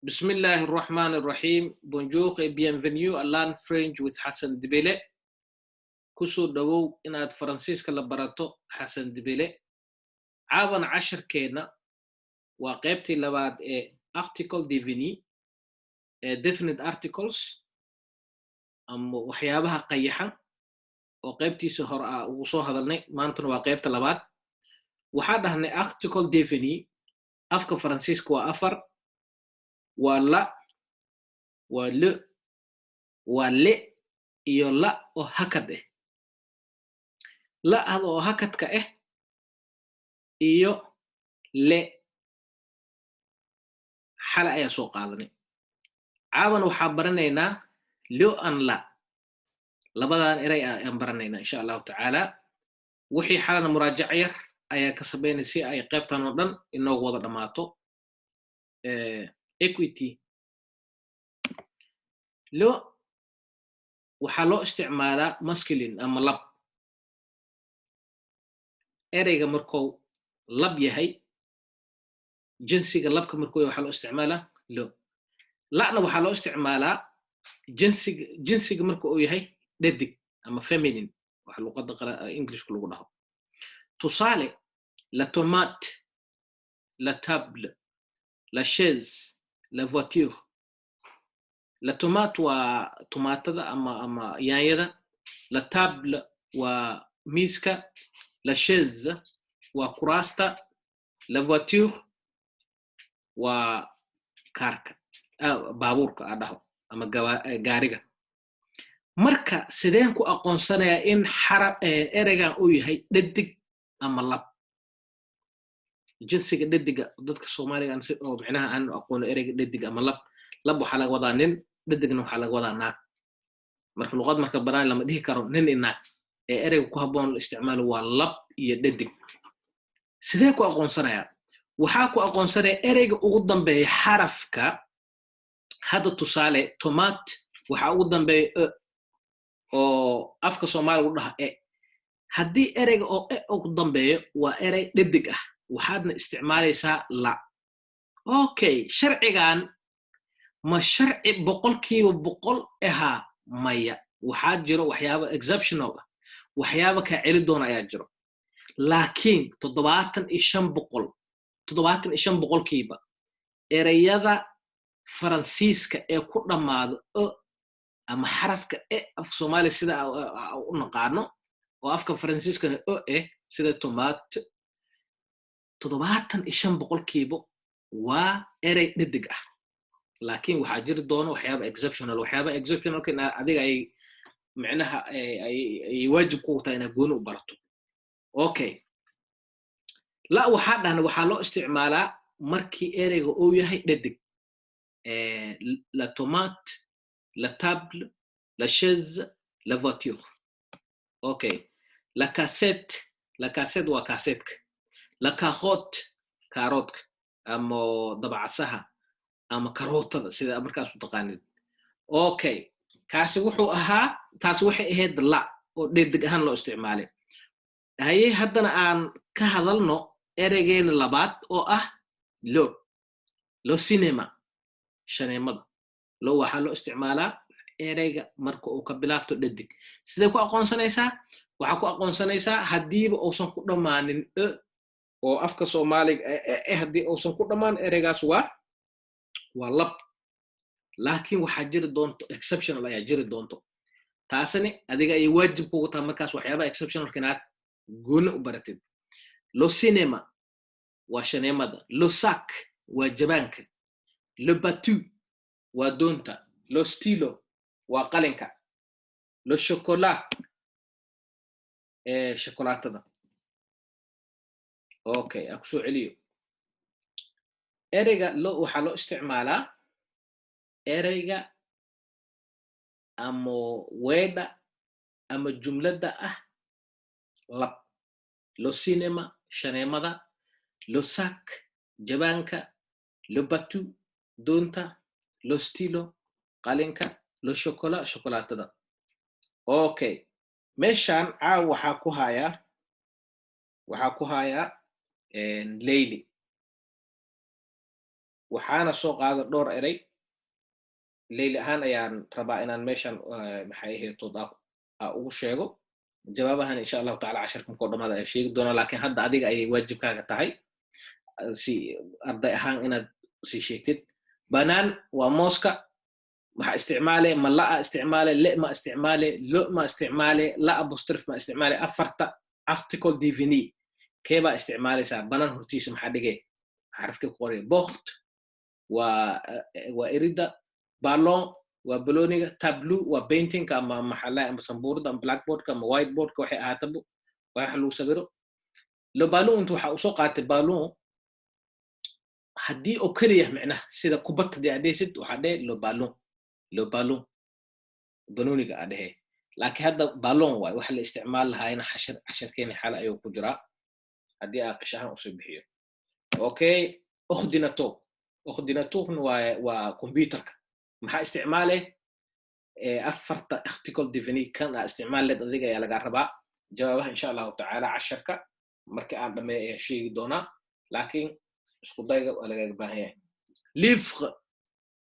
Bismillahir Rahmanir Rahim. Bonjour et bienvenue à Learn French with Hassan Dibele. Kusoo dhawow inaad Faransiiska la barato Xasan Dibele. Caawan casharkeenna waa qaybtii labaad ee article défini ee definite articles ama waxyaabaha qayaxan oo qaybtiisa hore ah ugu soo hadalnay. Maantana waa qaybta labaad. Waxaa dhahnay article défini afka Faransiiska waa afar: waa la, waa le, waa les iyo la oo hakad ah. La-da oo hakadka ah iyo le xale ayaa soo qaadanay. Caawan waxaa baranaynaa le and la. Labadan eray ayaan baranaynaa, insha Allahu tacaala. Wixii xalana muraajaco yar ayaa ka samaynay si ay qaybtan oo dhan inoogu wada dhammaato. Equity le waxaa loo isticmaalaa masculin ama lab. Ereyga markuu lab yahay, jinsiga labka markuu yahay, waxaa loo isticmaalaa le. La-na waxaa loo isticmaalaa jinsiga marka uu yahay dhadig ama feminine, waxa luqadda Englishku lagu dhaho. Tusaale: la tomate, la table, la chaise, la voiture. La tomate waa tomaatada ama yaanyada, la table waa miiska, la chaise waa kuraasta, la voiture waa kaarka, baabuurka aa dhaho ama gaariga. Marka sideen ku aqoonsanayaa in ereygan uu yahay dhadig ama lab, jinsiga dhadiga? Dadka Soomaaliga oo micnaha aan aqoono ereyga dhadig ama lab, lab waxaa laga wadaa nin, dhadigna waxaa laga wadaa naag. Marka luqad marka baraan lama dhihi karo nin i naag, ee ereyga ku habboon la isticmaalo waa lab iyo dhadig. Sidee ku aqoonsanayaa? Waxaa ku aqoonsanaya ereyga ugu dambeeya xarafka. Hadda tusaale, tomate waxaa ugu dambeeya e, oo afka Soomaaliga u dhaha e. Haddii ereyga oo e ugu dambeeyo, waa erey dhadig ah, waxaadna isticmaalaysaa la. Okay, sharcigan ma sharci 100% ahaa? Maya, waxaa jiro waxyaaba exceptional ah, waxyaaba kaa celi doona ayaa jiro, laakiin 75, 75% ereyada Faransiiska ee ku dhammaado e ama xarafka e, afka Soomaaliya sida u naqaano oo afka Faransiiskana o eh, sida tomate, 75% waa erey dhadig ah. Laakiin waxaa jiri doono waxyaaba exceptional. Waxyaaba exceptionalka in adiga ay micnaha ay waajib kugu tahay inaad gooni u barato. Okay, la waxaa dhahna waxaa loo isticmaalaa markii ereyga uu yahay dhadig: la tomate, la table, la chaise, la voiture. Okay, la cassette. La cassette waa cassetka. La carotte, kaaroodka ama dabacasaha ama karootada, sida markaas u taqaanid. Okay, kaasi wuxuu ahaa, taasi waxay ahayd la oo dhedig ahaan loo isticmaalay. Haye, haddana aan ka hadalno ereygeena labaad oo ah le. Le cinéma, shaneemada. Le waxaa loo isticmaalaa ereyga marka uu ka bilaabto dhadig. Sidee ku aqoonsanaysaa? Waxaa ku aqoonsanaysaa haddiiba uusan ku dhammaanin e oo afka Soomaaliga e, haddii uusan ku dhammaan, ereygaas waa lab. Laakiin waxaa jiri doonto exceptional ayaa jiri doonto. Taasina adiga ayay waajib kugu tahay markaas waxyaabaha exceptionalka inaad gooni u baratid. Le cinéma waa shaneemada, le sac waa jabaanka, le bateau waa doonta, le stylo waa qalinka, le chocolat shokolaatada. Okay, aan kusoo celiyo. Ereyga le waxaa loo isticmaalaa ereyga ama weedha ama jumladda ah lab: le cinéma, shaneemada, le sac, jabaanka, le bateau, doonta, le stylo, qalinka, le chocolat, shokolaatada. Okay, meeshan caaw waxaa ku hayaa leyli. Waxaana soo qaada dhowr eray. Leyli ahaan ayaan rabaa inaan meeshan, maxay ahayd, ugu sheego jawaabahan. Insha Allahu tacala casharka markoo dhamaada ayaan sheegi doonaa, laakiin hadda adiga ayay waajibkaaga tahay si arday ahaan inaad sii sheegtid. Banane waa mooska. Maxaa isticmaale? Ma la a isticmaale, le ma isticmaale, le ma isticmaale, l'apostrophe ma isticmaale? Afarta article défini keebaa isticmaalaysaa? Banane hortiisa maxaa dhigay? Xarafkii ku qoray. Porte waa erida, ballon waa balooniga, tableau waa paintingka ama maxaa, ama sambuurada ama blackboardka ama whiteboardka, waxay ahaatabo waa wax lagu sawiro. Le ballon inta waxaa usoo qaatay ballon haddii oo keliya micnaha sida kubad haddii aad dhehaysid, waxaa dhehe le ballon, le ballon, banooniga aa dhehe. Laakiin hadda ballon waay waxa la isticmaal lahaayna. Casharkeeni xale ayuu ku jiraa haddii aa qish ahaan usoo bixiyo. Okay, ordinateur. Ordinateurna waa computerka. Maxaa isticmaale? Afarta article défini kan aa isticmaal leed adiga ayaa lagaa rabaa. Jawaabaha insha Allahu tacaala casharka marka aan dhameeyo ayaan sheegi doonaa, laakiin isku dayga waa lagaga baahan yahay. Livre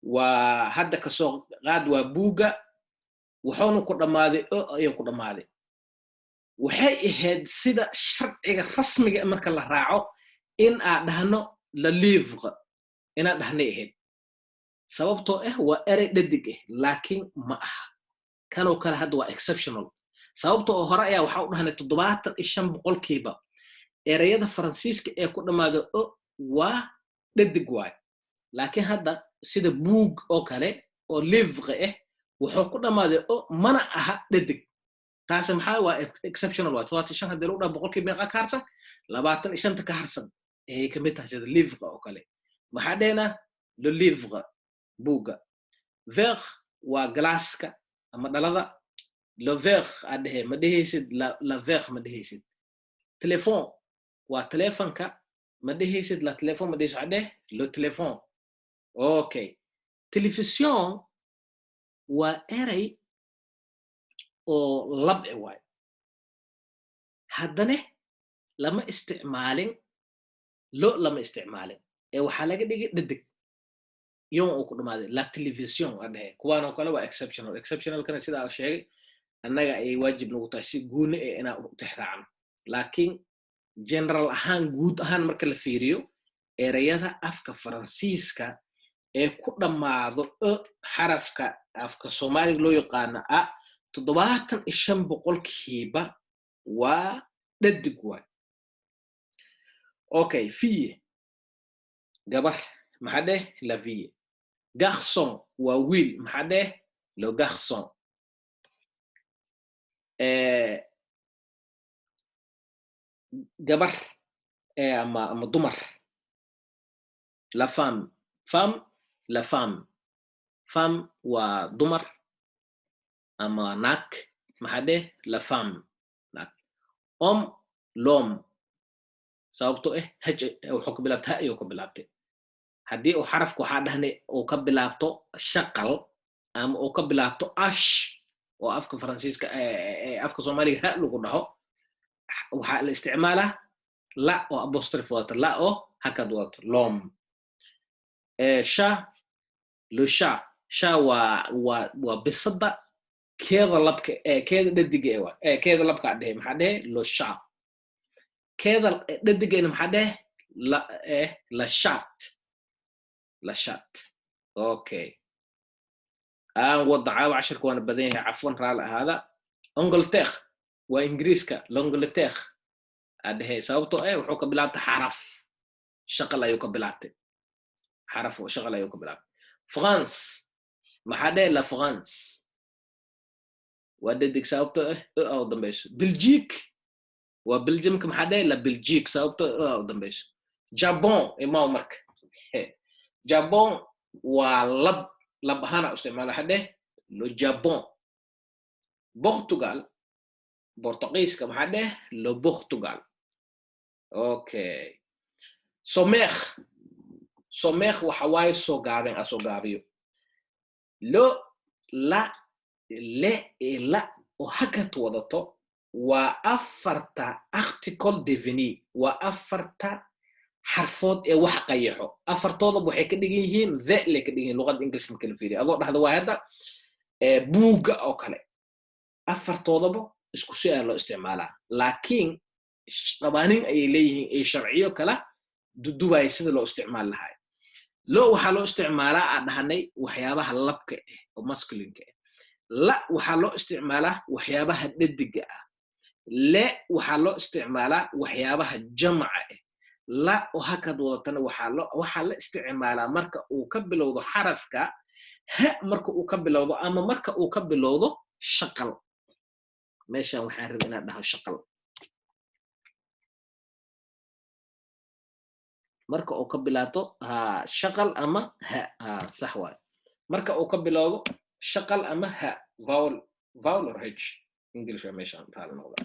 waa hadda kasoo qaad waa buugga, wuxuuna ku dhammaaday o ayuu ku dhammaaday. Waxay ahayd sida sharciga rasmiga marka la raaco in aan dhahno le livre, inaan dhahnay ahayd, sababtoo ah waa erey dhadig ah, laakiin ma aha. Kanoo kale hadda waa exceptional, sababta oo hore ayaa waxaa u dhahnay 75% ereyada Faransiiska ee ku dhammaada o waa dhadig waay. Laakiin hadda sida buug oo kale oo livre ah wuxuu ku dhammaaday o, mana aha dhadig. Taasi maxaa waa? Exceptional waa. 75 haddii lagu dhaha, boqolkiiba meeqa ka harsan? 25-ta ka harsan ayay kamid tahay. Sida livre oo kale maxaa dhehnaa? Le livre, buugga. Verre waa galaaska ama dhalada. Le verre aa dhehe, ma dhehaysid la verre, ma dhehaysid. Téléphone waa telefonka, ma dhehaysid la téléphone, ma dhehaysid, waxaa dheh le téléphone. Okay, télévision waa erey oo lab e waay, haddane lama isticmaalin, le lama isticmaalin ee waxaa laga dhigay dhedeg yon uu ku dhamaaday, la télévision aa dhehe. Kuwaan oo kale waa exceptional. Exceptionalkana sidaa sheegay annaga ayay waajib nagu tahay si gooni eh inaan u tixraacno, laakiin general ahaan, guud ahaan marka la fiiriyo, ereyada afka Faransiiska ee ku dhammaado e, xarafka afka Soomaaliga loo yaqaano a, 75% waa dhadig waay. Okay, fille gabar, maxaa dheh? La fille. Garçon waa wiil, maxaa dheh? Le garçon. Gabar ama dumar, la femme. Femme, la femme. Femme waa dumar ama naag, maxaa dheh? La femme, naag. Homme, l'homme, sababto h wuxuu ka bilaabtay, ha ayuu ka bilaabtay. Haddii uu xarafka, waxaa dhahnay, uu ka bilaabto shaqal ama uu ka bilaabto ash oo afka Faransiiska, afka Soomaaliga ha lagu dhaho, waxaa la isticmaalaa la oo apostrophe wadato, la oo hakad wadato, l'homme. Chat, le chat. Chat waa bisada keeda labka, keeda dhadiga e, keeda labka dhehe, maxaa dhehe? Le chat. Keeda dhadigayna maxaa dhehe? La chatte, la chatte. Okay, aan wada caawa cashirka waana badan yahay, cafwan, raali ahaada. Angleterre waa Ingiriiska. L'Angleterre aa dhehe, sababtoo wuxuu ka bilaabtay xaraf shaqal ayuu ka bilaabtay, xaraf shaqal ayuu ka bilaabtay. France maxaa dhehe? La France waa dhedig, sababtoo e a u dambeyso. Belgique waa Belgiumka, maxaa dhehe? La Belgique, sababtoo e a u dambeyso. Japon imaw marka. Japon waa lab, lab ahaana isticmaala, waxaa dheh le Japon. Portugal, Portugiiska, maxaa dheh? Le Portugal. Okay, sommaire. Sommaire waxa waaye soo gaabin, a soo gaabiyo. Le, la, le, la oo hakad wadato waa afarta article défini, waa afarta Xarfood ee wax qayaxo afartoodaba waxay ka dhigan yihiin the lay ka dhigan yihiin luqadda Englishka marka la fiiriyo. Adoo dhahda waa hadda buugga oo kale, afartoodaba isku si aa loo isticmaalaa, laakiin qabaanin ayay leeyihiin iyo sharciyo kala duduwaaya sida loo isticmaali lahaa. Le waxaa loo isticmaalaa, aan dhahanay, waxyaabaha labka ah oo masculinka ah. La waxaa loo isticmaalaa waxyaabaha dhediga ah. Les waxaa loo isticmaalaa waxyaabaha jamaca ah. La oo hakad wadatana waxaa la isticmaalaa marka uu ka bilowdo xarafka ha, marka uu ka bilowdo ama marka uu ka bilowdo shaqal. Meeshan waxaan rabay inaan dhaho shaqal. Marka uu ka bilaato ha shaqal ama ha, ha sax waayo. Marka uu ka bilowdo shaqal ama ha, vowel, vowel or h, English waa meeshan raali noqda.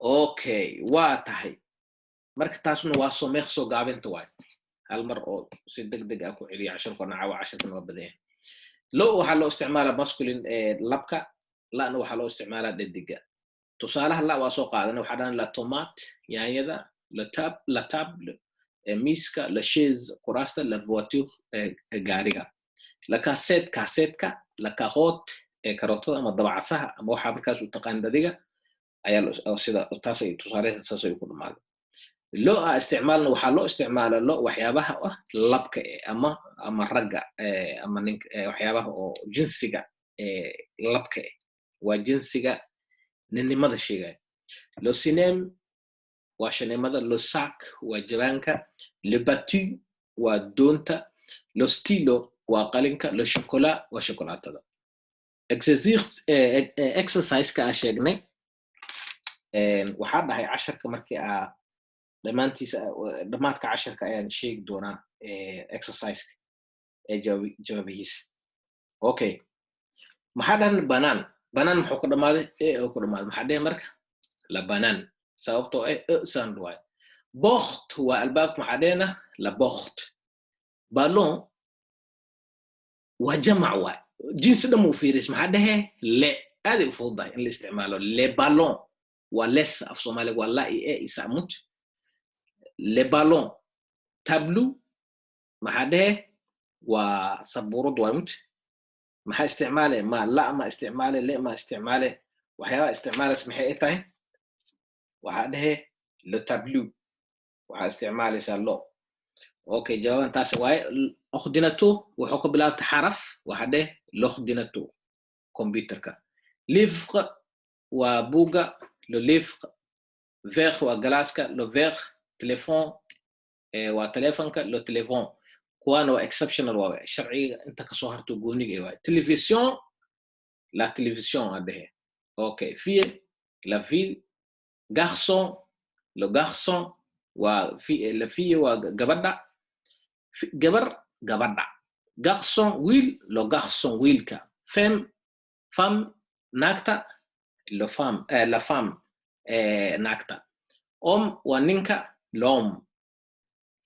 Okay, waa tahay. Marka taasna waa sommeer, soo gaabinta waayo. Hal mar oo si deg deg ah ku celiya casharkona caawa, casharkan waa badan yahay. Le waxaa loo isticmaalaa masculine, labka. Lana waxaa loo isticmaalaa dhediga. Tusaalaha la waa soo qaadana, waxaa dhahan la tomate, yaanyada, la table, miiska, la chaise, kuraasta, la voiture, gaariga, la cassette, cassetka, la carotte, karootada ama dabacasaha ama waxaa markaas u taqaanid adiga ayaa sida taasay tusaaleha saasay ku dhamaaday. Le a isticmaalna waxaa loo isticmaala le waxyaabaha ah labka ama ragga ama ninka, waxyaabaha oo jinsiga labka waa jinsiga ninnimada sheegaya. Le cinéma waa shineemada, le sac waa jabaanka, le bateau waa doonta, le stylo waa qalinka, le chocolat waa shokolaatada. Exerciseka aa sheegnay waxaa dhahay casharka markii aa dhammaantiisa, dhammaadka casharka ayaan sheegi doonaa exerciseka ee jawaabihiisa. Okay, maxaa dhahan? Banane. Banane muxuu ku dhammaaday? E oo ku dhammaaday. Maxaa dhehe marka? La banane, sababtoo ah e sound waayo. Porte waa albaabka, maxaa dhehena? La porte. Ballon waa jamac waay, jinsi dhan uu fiiris, maxaa dhehe? Les. Aaday u fududahay in la isticmaalo les ballons, waa les. Af Soomaaliga waa la i e isamut, les ballons. Tableau maxaa dhehe? Waa sabuurad waa mut. Maxaa isticmaale? Ma la ma isticmaale, le ma isticmaale, waxyaabaha isticmaalaysa maxay ay tahay? Waxaa dhehe le tableau, waxaa isticmaalaysaa le. Okay, jawaaban taas waaye. Ordinateur wuxuu ka bilaabta xaraf, waxaa dheh l'ordinateur, computerka. Livre waa buugga, le livre. Verre waa galaaska, le verre. Téléphone waa telefonka, le téléphone. Kuwaana waa exceptional, waa sharciga inta kasoo harto gooniga waay. Télévision, la télévision aa dhehe. Okay, fille, la fille. Garçon, le garçon. Waa la fille waa gabadha, gabar, gabadha. Garçon wiil, le garçon, wiilka. Femme, femme, naagta, le femme, la femme, naagta. Homme waa ninka, l'homme.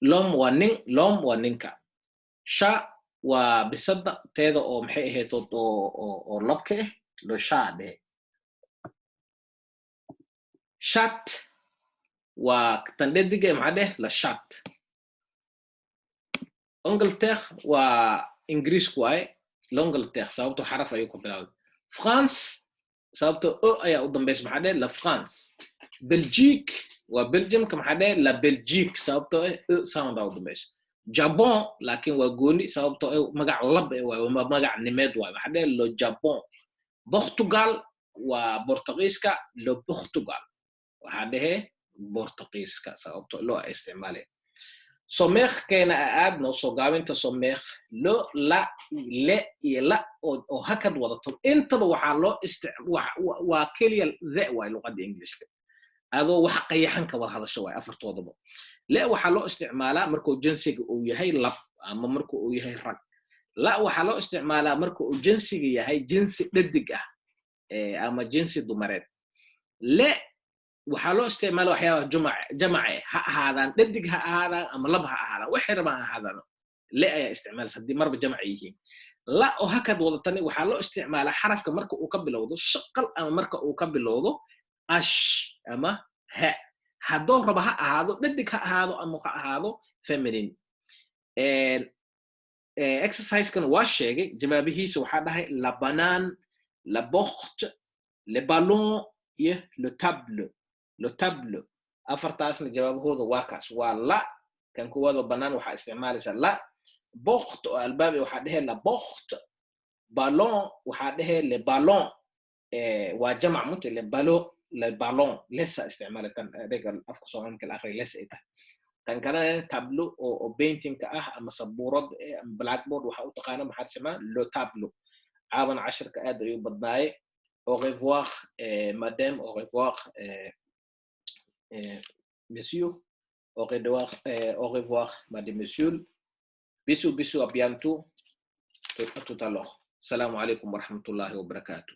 L'homme waa nin, l'homme waa ninka. Chat waa bisada teeda oo maxay ahayd oo labka ah, le chat dhehe. Chat waa tan dhediga, maxaa dheh? La chat. Angleterre waa Ingiriisku waaye, l'Angleterre, sababto xaraf ayuu ku bilaabay. France, sababto o ayaa u dambaysa, maxaa dheh? La France. Belgique waa Belgiumka, maxaa dheh? La Belgique, sababto eh e sound aa u dambaysa. Japon laakiin waa gooni, sababto eh magac lab eh waaye, waa magac nimeed waaye, maxaa dheh? Le Japon. Portugal waa Bortugiiska, le Portugal, waxaa dhehe Bortugiiska, sababto loo ay isticmaaleen. Sommeerkeena aadno, soo gaabinta sommeer. Le, la, les iyo la oo hakad wadato intaba waxaa loo waa keliya the waay luqadda Englishka, adoo wax qayaxan ka wada hadasho waay afartoodaba. Le waxaa loo isticmaalaa markuu jinsiga uu yahay lab ama marka uu yahay rag. La waxaa loo isticmaalaa marka uu jinsiga yahay jinsi dhadig ah ama jinsi dumareed. Les waxaa loo isticmaala waxyaabaha jamace, ha ahaadaan dhadig ha ahaadaan ama lab ha ahaadaan, waxay rabaan ha ahaadaan, les ayaa isticmaalaysa haddii marba jamac yihiin. La oo hakad wadatani waxaa loo isticmaalaa xarafka marka uu ka bilowdo shaqal ama marka uu ka bilowdo ash ama ha. Hadduu rabo ha ahaado dhadig, ha ahaado ama ha ahaado feminine. Exercisekan waa sheegay jawaabihiisa. Waxaa dhahay la banane, la porte, le ballon iyo le table. Le table, afartaasna jawaabahooda waa kaas. Waa la kan koowaad oo banaan waxaa isticmaalaysa la porte, oo albaab waxaa dhehe la porte, ballon waxaa dhehe le ballon, waa jamac mute, le ballon, le ballon les-a isticmaala. Tan ereyga afka Soomaali la akhriya les ay tahay. Tan kalena tableau oo paintingka ah ama sabuurad ama blackboard waxa u taqaana, maxaa isticmaala le tableau. Caawan cashirka aad ayuu badnaaye. Au revoir madame, au revoir monsieur, au revoir, au revoir madame, monsieur. Bisous, bisous, à bientôt, à tout à l'heure. السلام عليكم ورحمة الله وبركاته.